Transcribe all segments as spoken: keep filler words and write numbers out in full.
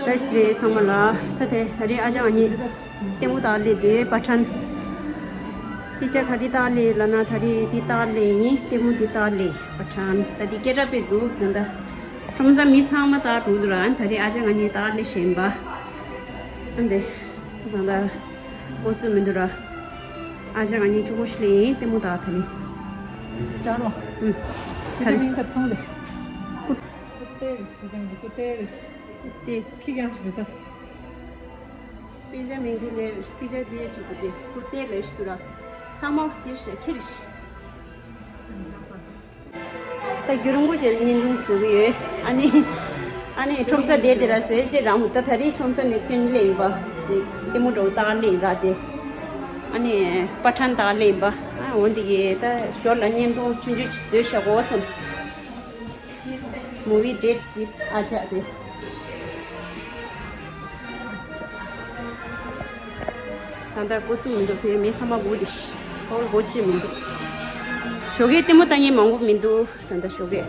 བཀྲ་ཤིས་བདེ་ལེགས་ཚང་མ་ལ། ད་དེ་ད་རེས་ཨ་ཅག་ང་གཉིས་ལྟད་མོ་ལྟ་ག་སླེབས་དེ་པ་ཊཱན། དེ་ཅག་ག་རེ་ལྟ་ག་སླེབས་ལབ་ན། ད་རེས་དེ་ལྟ་ག་སླེབས་ཡིན། ལྟད་མོ་དེ་ལྟ་ག་སླེབས་པ་ཊཱན། ད་དེ་སྐད་གྲགས་དཔེ་འདུག་ད་ལྟ་ཁྲོམ་ས་མི་ཚང་མ་ལྟ་འགྲོ་འདུག་ར། ད་རེས་ཨ་ཅག་ང་གཉིས་ལྟ་ག་སླེབས་ཤེས་ཡིན་པ། ཨ་འདི་ད་ལྟ་འགོ་ཚུགས་མི་འདུག་ར། ཨ་ཅག་ང་གཉིས་གཅིག་པོ་ཞིག་སླེབས་ཡིན། ལྟད་མོ་ལྟ་ག་ད་རེས། ཅར་བ། ཨུ། ད་རེས། ཀུ་ཏེ་རེ་ཤི་ཀུ་ཏེ་རེ་ཤི། དེ་ཁྱི་གང་ཞིག་འདུག་ད། དཔེ་ཆ་མིང་འདི་ལས་དཔེ་ཆ་འདི་ཅིག་འདུག་སྟེ། ཀུ་ཏེ་ལས་ཤི་འདུག་ར། ཚང་མ་དེ་ཤ་ཁྱི་རེ་ཤི། ད་རྒྱུན་རིང་པོ་བྱས་བརྙན་ཐུང་བཟོ་གི་ཡོད། ཨ་ནི་ཨ་ནི་ཁྲོམ་ས་བསྡད་དེ་ར་བཟོས་ཤེས་རང་མོ། ད་ད་རེས་ཁྲོམ་ས་ནས་ཐོན་སླེབས་ཡིན་པ། ཅིག་ལྟད་མོ་འགྲོ་ལྟ་ག་སླེབས་ཡིན་ར་དེ། ཨ་ནི་པ་ཊཱན་ལྟ་ག་སླེབས་ཡིན་པ། ཨ་འོ་འདི་གི་ད་ཞོར་ལ་བརྙན་ཐུང་ཆུང་ཆུང་ཞིག་བཟོས་བཞག་གོ་བསམས། Movie date with ཨ་ཅག་དེ། ད་ལྟ་འགོ་ཚུགས་མི་འདུག་དེ་མི་ཚང་མ་སྒུག་བསྡད་ཤག་ཧོལ་སྒོ་ཕྱེ་མི་འདུག་ཞོགས་ཀས་ལྟད་མོ་ལྟ་མཁན་མང་པོ་མི་འདུག་ད་ལྟ་ཞོགས་ཀས།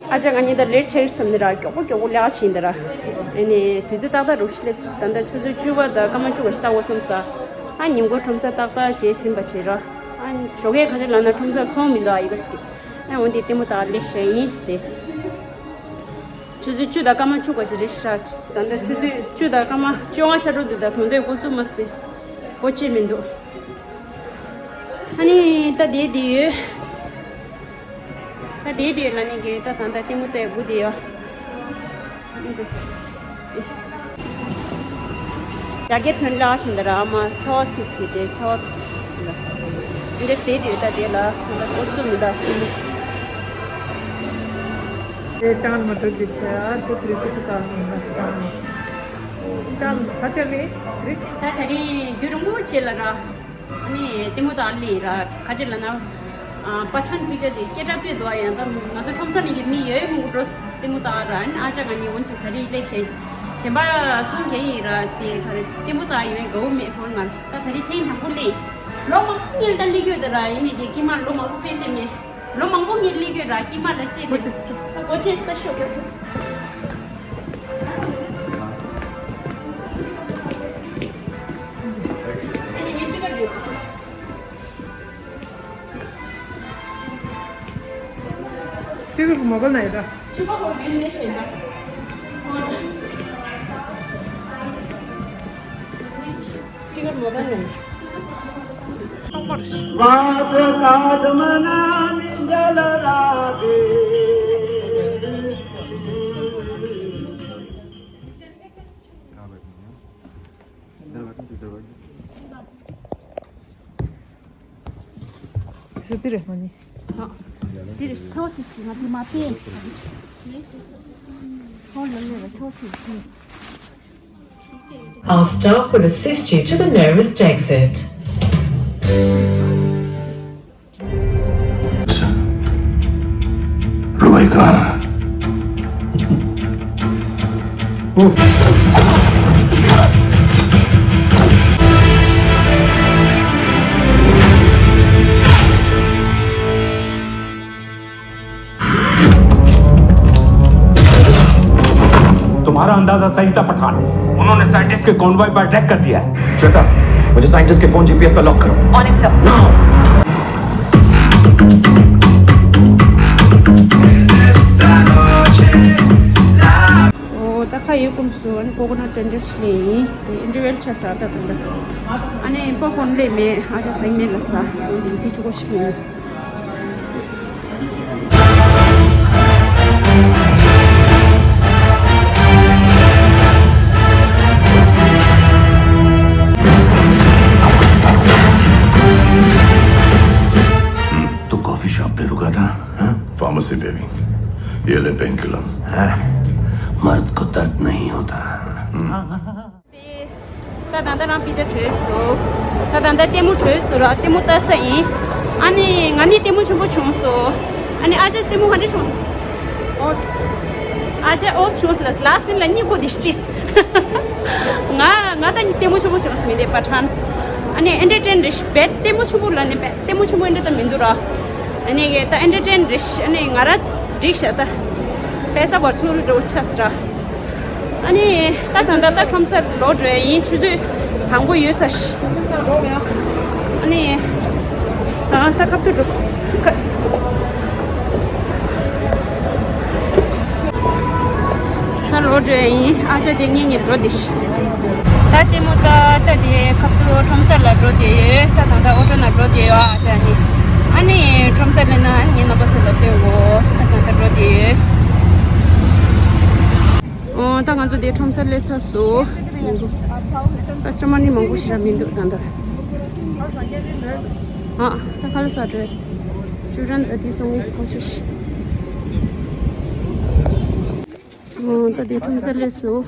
ཨ་ཅག་ང་གཉིས་ད་ལེ་ཊི་ཆགས་བསམས་ནས་ར་མགྱོགས་པོ་མགྱོགས་པོ་ལས་ཀ་བྱས་ཡིན་ད་ར། ཨ་ནི་དུས་ཚོད་ཏག་ཏག་རུ་ཤི་ལས་སུ། ད་ལྟ་ཆུ་ཚོད་བཅུ་པ་དང་སྐར་མ་བཅུ་པ་ཞིག་ལྟ་དགོས་བསམས་ས། ཨ་ཉིན་གུང་ཁྲོམ་ས་ཏག་ཏག་བྱས་ཟིན་པ་བྱས་ར། ཨ་ཞོགས་ཀས་ག་རེ་ལབ་ན་ཁྲོམ་ས་ཚོང་མི་འདུག་ཨ་ཡི་ག་སི་ཀི། ཨ་འོ་འདི་ལྟད་མོ་ལྟ་ག་སླེབས་བཞག་ཡིན་དེ། ཆུ་ཚོད་བཅུ་དང་སྐར་མ་བཅུ་ག་ཞིག་རེད་ཤག་ད་ལྟ་ཆུ་ཚོད་བཅུ་དང་སྐར་མ་བཅོ་ལྔ་ཤར་འགྲོ་འདུག་ད་གུང་སྟོད་འགོ་ཚུགས་མ་སྟེ། སྒོ་ཕྱེ་མི་འདུག་ཨ་ནི་ད་བསྡད་བསྡད་ཡོད། ད་བསྡད་བསྡད་ཡོད་ལབ་ནི་གི་ད་ད་ལྟ་ལྟད་མོ་ལྟ་སྒུག་བསྡད་ཡོད། ཡ་གི་ཐོན་ལ་ཕྱིན་ད་ར་མ་ཚོ་སིས་ཀྱི་དེ་ཚོ་ལ་འདི་སྟེ་དེ་ད་དེ་ལ་ཁོ་ལ་ཨོ་ཚོ་མི་ད་ཁོ་མི། དེ་ཅང་མ་ཐུབ་དེ་ཤ་ཐུབ་རེ་ཀུ་ཤི་ཀ་ནི་མ་ཅང་ཅང་ཁ་ཆེ་ལེ་རེ། ད་ད་རིང་རྒྱུན་རིང་པོ་བྱས་ལ་ར། ཨ་ནི་ལྟད་མོ་ལྟ་ག་སླེབས་ར། ག་ཅི་ལབ་ན། ཨ་པ་ཊཱན་པིག་ཅར་དེ་སྐད་གྲགས་དཔེ་འདུག་ཨ། ཡང་ད་ང་ཚོ་ཁྲོམ་ས་ནས་ཀྱི་མི་ཡོད་མང་པོ་འགྲོ་ལྟད་མོ་ལྟ་ག་ར། ཨ་ནི་ཨ་ཅག་ང་གཉིས་འོན་ཅིག་ད་རེས་སླེབས་ཤེས། གཞན་པ་སོང་གི་ཡིན་ར། དེ་ག་རེ་ལྟད་མོ་ལྟ་ག་ཡོང་དགའ་བོ་མེད་ཧོར་ང་ད་ད་རེས་ཐེངས་དང་པོ་སླེབས། ལོ་མང་པོ་ངས་ད་སླེབས་ཡོད་ད་ར། ཡིན་ནའི་ཀྱི་སྐྱེས་མ་ལོ་མང་པོ་དཔེ་སླེབས་མེད། ལོ་མང་པོ་ངས་སླེབས་ཡོད་ར། སྐྱེས་མ་ར་ཅེས་སྒོ་ཕྱེ་སོང་། ད་སྒོ་ཕྱེ་ད་ཤོག་ག་སོང་། ཅི་གི་མོ་ག་ན་ཡོད་ད། ཅི་གི་མོ་ག་ན་ཡོད། Our staff will assist you to the nearest exit. रुबाई कहाँ है? तुम्हारा अंदाजा सही था पठान। उन्होंने साइंटिस्ट के कॉन्वॉय पर अटैक कर दिया है। श्वेता, मुझे साइंटिस्ट के फोन जीपीएस पर लॉक करो। On it, sir. Now. ཨོ་ད་ཁ་ཡོད་ཀུམ་སུ་ཨ་ནི་ཀོ་ཀོ་ནཊ་ཊེན་ཌར་ཅིག་ལེན་ཡིན། དེ་ཨིན་ཊར་ཝེལ་ཆ་ས་ད་དུང་ད་ཨ་ནི་པོབ་ཀོན་ལེན་མེད། ཨ་ཅག་ཟེགས་མེད་ལ་ས་འོ་འདི་དེ་ཆུ་ཀོ་ཞིག་ཡིན། हम्म, तो कॉफी शॉप पे रुका था, हाँ? फार्मेसी पे भी। ये ले पेन किलर। हाँ, मर्द को दर्द नहीं होता। हम्म। དེ། ད་ད་ལྟ་རང་པིག་ཅར་བྲོས་སོང་། ད་ད་ལྟ་ལྟད་མོ་བྲོས་སོང་ར། ལྟད་མོ་ལྟ་ས་ཡིན། ཨ་ནི་ང་ནི་ལྟད་མོ་ཆེན་པོ་བྱུང་སོང་། ཨ་ནི་ཨ་ཅག་ལྟད་མོ་ག་འདྲ་བྱུང་སོང་། ཨོ། ཨ་ཅག་ཨོ་བྱུང་སོང་ལ་ལ་སིན་ལ་གཉིད་ཁུག་དེ་ཤི་ཏིས། ང་ང་ད་ལྟད་མོ་ཆེན་པོ་བྱུང་སོང་མི་དེ་པ་ཊཱན། ཨ་ནི་ཨེན་ཊར་ཊེན་རེད་ཤག་བེད་ལྟད་མོ་ཆེན་པོ་ལ་ནི་བེད་ལྟད་མོ་ཆེན་པོ་ཨེ་འདྲ་ད་མི་འདུག་ར། ཨ་ནི་ད་ཨེན་ཊར་ཊེན་རེད་ཤག་ཨ་ནི་ང་ར་འགྲིག་ཤག་ད་པེ་ས་བར་ཚུར་འགྲོ་ཆགས་སི་ར། ཨ་ནི་ད་ད་ལྟ་ད་ཁྲོམ་སར་ལོག་འགྲོ་ཡ་ཡིན། ཆུ་ཚོད་དང་པོ་ཡོལ་ཚར་ཤག་ཨ་ནི་ད་ད་ཁ་ཐུག་འགྲོ་ཁ། ད་ལོག་འགྲོ་ཡ་ཡིན། ཨ་ཅག་དེ་ངེད་གཉིས་འགྲོ་བསྡད་ཤག་ད་ལྟད་མོ་ད་ལྟ་དེ་ཁ་ཐུག་ཁྲོམ་སར་ལ་འགྲོ་བསྡད་ཡོད། ད་ད་ད་ཨོ་ཊོ་ནང་འགྲོ་བསྡད་ཡོད། ཨ་ཅག་ནི་ཨ་ནི་ཁྲོམ་སར་སླེབས་ན་ཨ་ནི་ངའི་རྣམ་པ་ཚོ་ལ་སྟོན་དགོས། ད་ད་ད་འགྲོ་བསྡད་ཡོད། ཨོ་ད་ང་ཚོ་དེ་ཁྲོམ་སར་སླེབས་ཚར་སོང་། ཀ་སི་ཊ་མར་ནི་མང་པོ་ཞིག་རག་མི་འདུག་ད་ལྟ། ཨ་ད་ཁ་ལག་ཟ་འགྲོ། ཅུ་ཀྲན་ཨ་དེ་སོང་ངས་ཁོ་ཆུ་ཤི། ཨོ་ད་དེ་ཁྲོམ་སར་སླེབས་སོང་།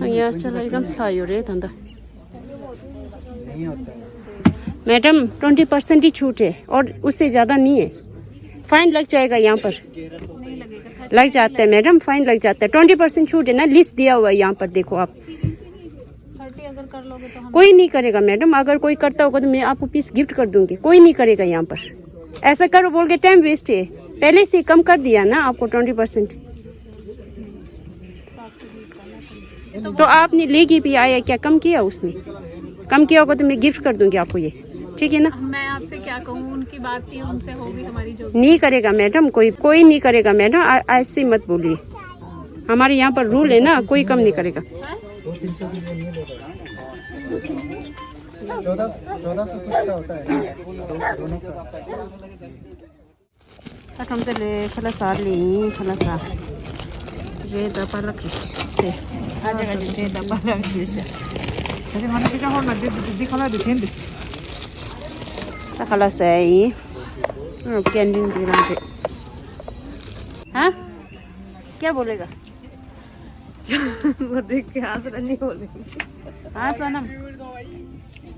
ཡར་ལྕགས་ལ་ཡི་གམ་ལྷག་ཡོད་རེད་ད་ལྟ། मैडम, ट्वेंटी परसेंट ही छूट है और उससे ज़्यादा नहीं है। फाइन लग जाएगा यहाँ पर। लग जाता है मैडम, फाइन लग जाता है। ट्वेंटी परसेंट छूट है ना, लिस्ट दिया हुआ है यहाँ पर, देखो आप। थर्टी अगर कर लोगे तो हम कोई नहीं करेगा मैडम, अगर कोई करता होगा तो मैं आपको पीस गिफ्ट कर दूंगी। कोई नहीं करेगा यहाँ पर। ऐसा करो बोल के टाइम वेस्ट है। पहले से कम कर दिया ना आपको ट्वेंटी परसेंट। तो आपने लेके भी आया क्या? कम किया उसने? कम किया होगा तो मैं गिफ्ट कर दूंगी आपको ये, ठीक है ना? मैं आपसे क्या कहूँ, उनकी बात थी, उनसे होगी हमारी जो नहीं करेगा मैडम, कोई कोई नहीं करेगा मैडम। आ- ऐसे मत बोलिए, हमारे यहाँ पर रूल है ना, कोई कम नहीं करेगा। चौदह चौदह सौ कुछ का होता है ना, दोनों का। ད་ཁྲོམ་སེ་ལེ་ཁ་ལག་ཟ་ལེ་ཡིན། ཁ་ལག་ཟ། རེད་ད་པ་ལགས་རེད་དེ། ཨ་ཅག་ག་ཅི་རེད་ད་པ་ལགས་རེད་ཤག་ད་དེ་ང་ཚོ་སྐད་ཆ་ཧོར་ན་འདི་འདི་འདི་ཁ་ལག་འདི་དྲན་འདི། ད་ཁ་ལག་ཟ་ཡིན། ཨ་སྐད་འདི་འདི་རང་རེད། ཧ། क्या बोलेगा? वो देख के हंस रहा, नहीं बोलेंगे। हाँ सोनम,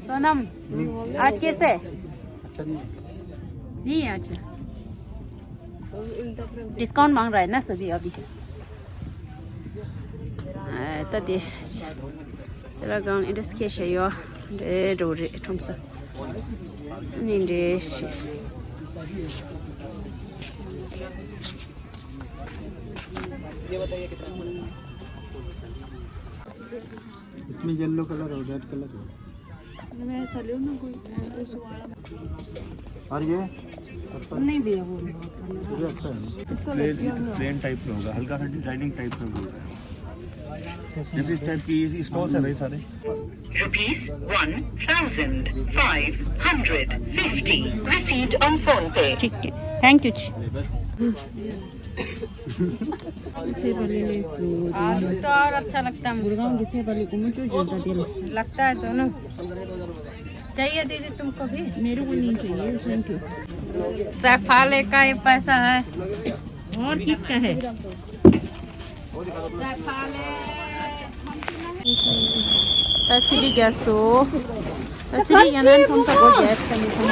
सोनम, आज कैसे है? अच्छा नहीं है। नहीं है, अच्छा। डिस्काउंट मांग रहा है ना सभी अभी। ད་དེ་ཤ་ལ་གང་ཨེ་འདྲ་སྐད་ཆ་ཡོད་རེད་འགྲོ་རེད་ཁྲོམ་ས་ནི་འདྲེ་ཤི། इसमें येलो कलर है, रेड कलर है। मैं ऐसा लूँ ना कोई, उस वाला। और ये? पर्पल? नहीं भैया, वो नहीं। ये अच्छा है। इसको प्लेन, प्लेन टाइप में होगा, हल्का सा डिजाइनिंग टाइप में बोल रहे हैं। जैसे इस टाइप की स्टॉल्स है भाई सारे। Rupees one thousand five hundred fifty received on PhonePe. ठीक है, थैंक यू जी। ཚེ་འཕེལ་ལས་སུ། आज तो और अच्छा लगता है मुझे। गुड़गांव की ཚེ་འཕེལ་को मुझे जो लगता है दोनों। चाहिए दीदी तुमको भी? मेरे को नहीं चाहिए, थैंक यू। सैफाले का ये पैसा है। और किसका है? ད་སི་རི་རྒྱ་སོ། ད་སི་རི་ཡ་ནན་ཁོང་ས་གོ་རྒྱ་ཡ་ཁ་མི་ཁ་མ།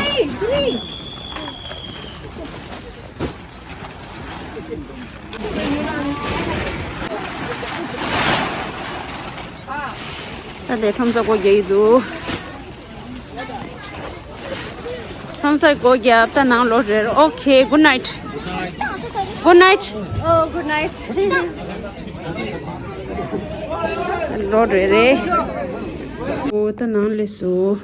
ད་དེ་ཁྲོམ་ས་སྒོ་རྒྱག་གི་འདུག་ཁྲོམ་ས་སྒོ་རྒྱབ། ད་ནང་ལོག་རེད། Okay, good night. Good night. Oh, good night. ལོག་རེད་རེད། ཨོ་ད་ནང་སླེབས་སོང་།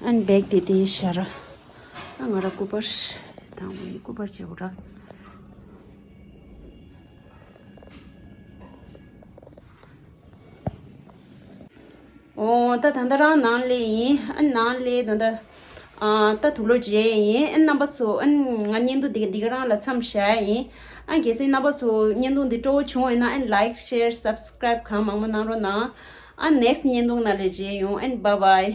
ཨན་བེག་དེ་དེ་ཤར། ཨ་ང་ར་སྐུ་པར། དང་པོ་ཡི་སྐུ་པར་བྱེད་དགོས་ར། ཨོ་ད་ད་ལྟ་རང་ནང་སླེབས་ཡིན། ཨ་ནང་སླེབས་ད་ལྟ་ཨ་ད་དུག་ལོག་བརྗེས་ཡིན། ཨ་རྣམ་པ་ཚོ་ཨ་ང་བརྙན་ཐུང་འདི་འདི་ག་རང་ལ་མཚམས་བཞག་ཡིན། ཨ་གལ་སྲིད་རྣམ་པ་ཚོ་བརྙན་ཐུང་འདི་སྤྲོ་བོ་བྱུང་ཡོད་ན་ཨ་like, share, subscribe གང་མང་མང་གནང་རོགས་གནང་། ཨ་next བརྙན་ཐུང་ནང་ལ་མཇལ་ཡོང་། ཨ་bye bye.